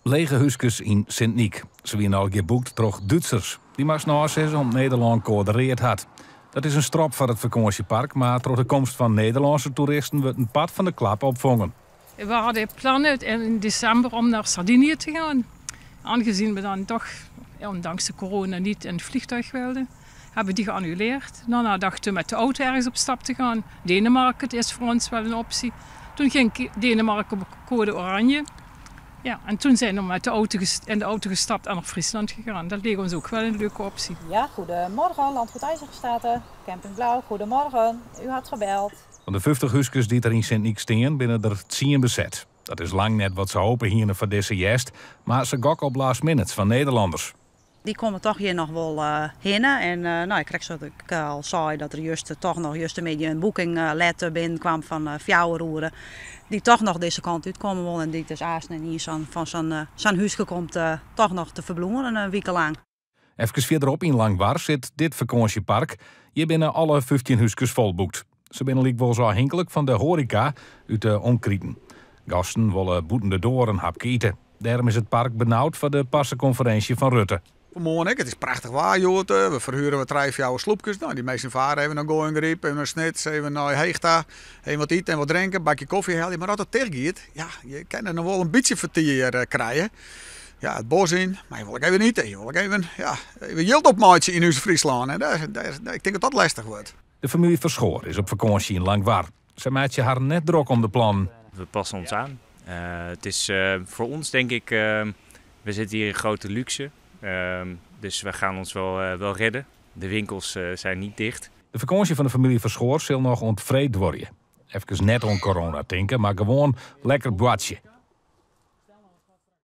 Lege húskes yn Sint Nyk. Se wiene allegear boekt troch Dútsers. Dy moasten ôfsizze om't Nederlân koade read hat. Dat is in strop foar it fakânsjepark, mar troch de komst fan Nederlânske toeristen wurdt in part fan de klap opfongen. We hadden plannen in december om naar Sardinië te gaan. Aangezien we dan toch, ondanks de corona, niet in het vliegtuig wilden, hebben we die geannuleerd. Daarna dachten we met de auto ergens op stap te gaan. Denemarken is voor ons wel een optie. Toen ging Denemarken op code oranje. Ja, en toen zijn we met de auto in de auto gestapt en naar Friesland gegaan. Dat leek ons ook wel een leuke optie. Ja, goedemorgen, Landgoed IJzergestate, Camping Blauw, goedemorgen. U had gebeld. Fan de 50 húskes dy't der yn Sint Nyk stean, binne der 10 beset. Dat is lang net wat se hope hiene foar dizze hjerst, mar se gokke op last minutes fan Nederlanners. Dy komme toch hjir noch wol hinne. En no, krekt sa't ik al sei dat der juster toch noch justermiddei in boeking let binnenkwam fan 4 oere. Dy't toch noch dizze kant útkomme wol en dy't dus aanst yn ien fan sa'n húske komt toch noch te ferbliuwen in wike lang. Efkes fierderop yn Langwar sit dit fakânsjepark. Hjir binne alle 15 húskes folboekt. Se binne lykwols ôfhinklik fan de hoareka út de omkriten. Gasten wolle bûten de doar in hapke ite. Dêrom is it park benaud foar de parsekonferinsje fan Rutte. Moarn ek, it is prachtich waar hjoed. We ferhuere wat trije, fjouwer sloepkes. No, dy minsken fare even nei Goaiïngryp, even nei Snits, even nei Heech ta. Even wat ite en wat drinke, bakje kofje helje. Mar as it ticht giet, ja, je kinne noch wol in bytsje fertier krije. Ja, it bos yn, mar je wolle ek even ite. Je wolle ek even, ja, even jild opmeitsje yn ús Fryslân. En ik tink dat dat lestich wurdt. De famylje Verschoor is op fakânsje yn Langwar. Sy meitsje harren net drok om de plannen. We passen ons aan. Het is voor ons denk ik, we zitten hier in grote luxe. Dus we gaan ons wel redden. De winkels zijn niet dicht. De fakânsje fan de famylje Verschoor sil noch oant freed duorje. Efkes net oan corona tinke, mar gewoan lekker boartsje.